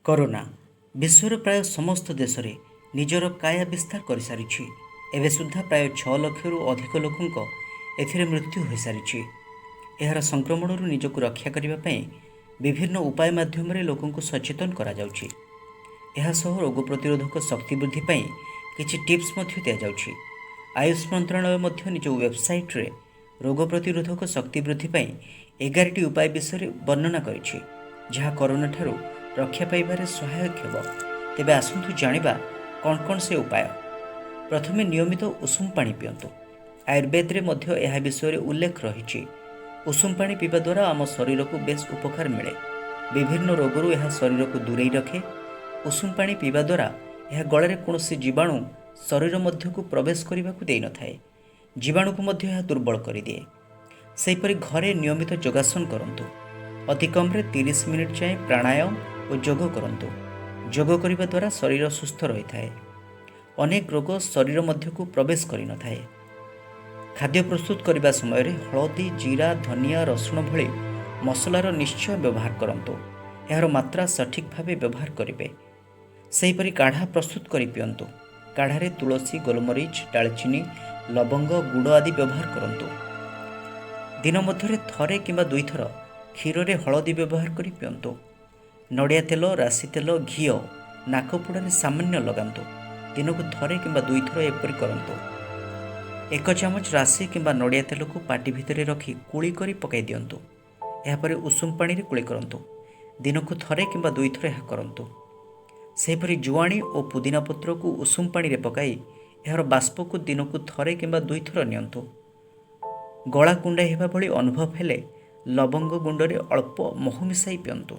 Corona ବିଶ୍ୱର ପ୍ରାୟ ସମସ୍ତ ଦେଶରେ ନିଜର କାୟା ବିସ୍ତାର କରିସାରିଛି। ଏବେ ସୁଦ୍ଧା ପ୍ରାୟ 6 ଲକ୍ଷରୁ ଅଧିକ ଲୋକଙ୍କ ଏଥିରେ ମୃତ୍ୟୁ ହୋଇସାରିଛି। ଏହାର ସଂକ୍ରମଣରୁ ନିଜକୁ ରକ୍ଷା କରିବା ପାଇଁ ବିଭିନ୍ନ ଉପାୟ ମାଧ୍ୟମରେ ଲୋକଙ୍କୁ ସଚେତନ କରାଯାଉଛି। ଏହା ସହ ରୋଗ ପ୍ରତିରୋଧକ ଶକ୍ତି ବୃଦ୍ଧି ପାଇଁ କିଛି ଟିପ୍ସ ମଧ୍ୟ ଦିଆଯାଉଛି। ଆୟୁଷ ମନ୍ତ୍ରଣାଳୟ ମଧ୍ୟ ନିଜ ୱେବସାଇଟ୍ରେ ରୋଗ ପ୍ରତିରୋଧକ ଶକ୍ତି ବୃଦ୍ଧି ପାଇଁ 11ଟି ଉପାୟ ବିଷୟରେ ବର୍ଣ୍ଣନା କରିଛି, ଯାହା କରୋନା ଠାରୁ ରକ୍ଷା ପାଇବାରେ ସହାୟକ ହେବ। ତେବେ ଆସନ୍ତୁ ଜାଣିବା କ'ଣ କ'ଣ ସେ ଉପାୟ। ପ୍ରଥମେ, ନିୟମିତ ଉଷୁମ ପାଣି ପିଅନ୍ତୁ। ଆୟୁର୍ବେଦରେ ମଧ୍ୟ ଏହା ବିଷୟରେ ଉଲ୍ଲେଖ ରହିଛି। ଉଷୁମ ପାଣି ପିଇବା ଦ୍ୱାରା ଆମ ଶରୀରକୁ ବେଶ ଉପକାର ମିଳେ। ବିଭିନ୍ନ ରୋଗରୁ ଏହା ଶରୀରକୁ ଦୂରେଇ ରଖେ। ଉଷୁମ ପାଣି ପିଇବା ଦ୍ୱାରା ଏହା ଗଳାରେ କୌଣସି ଜୀବାଣୁ ଶରୀର ମଧ୍ୟକୁ ପ୍ରବେଶ କରିବାକୁ ଦେଇନଥାଏ। ଜୀବାଣୁକୁ ମଧ୍ୟ ଏହା ଦୁର୍ବଳ କରିଦିଏ। ସେହିପରି ଘରେ ନିୟମିତ ଯୋଗାସନ କରନ୍ତୁ। ଅତି କମ୍ରେ 30 ମିନିଟ୍ ଯାଏଁ ପ୍ରାଣାୟାମ ଓ ଯୋଗ କରନ୍ତୁ। ଯୋଗ କରିବା ଦ୍ୱାରା ଶରୀର ସୁସ୍ଥ ରହିଥାଏ। ଅନେକ ରୋଗ ଶରୀର ମଧ୍ୟକୁ ପ୍ରବେଶ କରିନଥାଏ। ଖାଦ୍ୟ ପ୍ରସ୍ତୁତ କରିବା ସମୟରେ ହଳଦୀ, ଜିରା, ଧନିଆ, ରସୁଣ ଭଳି ମସଲାର ନିଶ୍ଚୟ ବ୍ୟବହାର କରନ୍ତୁ। ଏହାର ମାତ୍ରା ସଠିକ୍ ଭାବେ ବ୍ୟବହାର କରିବେ। ସେହିପରି କାଢ଼ା ପ୍ରସ୍ତୁତ କରି ପିଅନ୍ତୁ। କାଢ଼ାରେ ତୁଳସୀ, ଗୋଲମରିଚ, ଡାଳଚିନି, ଲବଙ୍ଗ, ଗୁଡ଼ ଆଦି ବ୍ୟବହାର କରନ୍ତୁ। ଦିନ ମଧ୍ୟରେ ଥରେ କିମ୍ବା ଦୁଇଥର କ୍ଷୀରରେ ହଳଦୀ ବ୍ୟବହାର କରି ପିଅନ୍ତୁ। ନଡ଼ିଆ ତେଲ, ରାଶି ତେଲ, ଘିଅ ନାକପୋଡ଼ାରେ ସାମାନ୍ୟ ଲଗାନ୍ତୁ। ଦିନକୁ ଥରେ କିମ୍ବା ଦୁଇଥର ଏପରି କରନ୍ତୁ। 1 ଚାମଚ ରାଶି କିମ୍ବା ନଡ଼ିଆ ତେଲକୁ ପାଟି ଭିତରେ ରଖି କୁଳି କରି ପକାଇ ଦିଅନ୍ତୁ। ଏହାପରେ ଉଷୁମ ପାଣିରେ କୁଳି କରନ୍ତୁ। ଦିନକୁ ଥରେ କିମ୍ବା ଦୁଇଥର ଏହା କରନ୍ତୁ। ସେହିପରି ଜୁଆଣି ଓ ପୁଦିନା ପତ୍ରକୁ ଉଷୁମ ପାଣିରେ ପକାଇ ଏହାର ବାଷ୍ପକୁ ଦିନକୁ ଥରେ କିମ୍ବା ଦୁଇଥର ନିଅନ୍ତୁ। ଗଳା କୁଣ୍ଡାଇ ହେବା ଭଳି ଅନୁଭବ ହେଲେ ଲବଙ୍ଗ ଗୁଣ୍ଡରେ ଅଳ୍ପ ମହୁ ମିଶାଇ ପିଅନ୍ତୁ।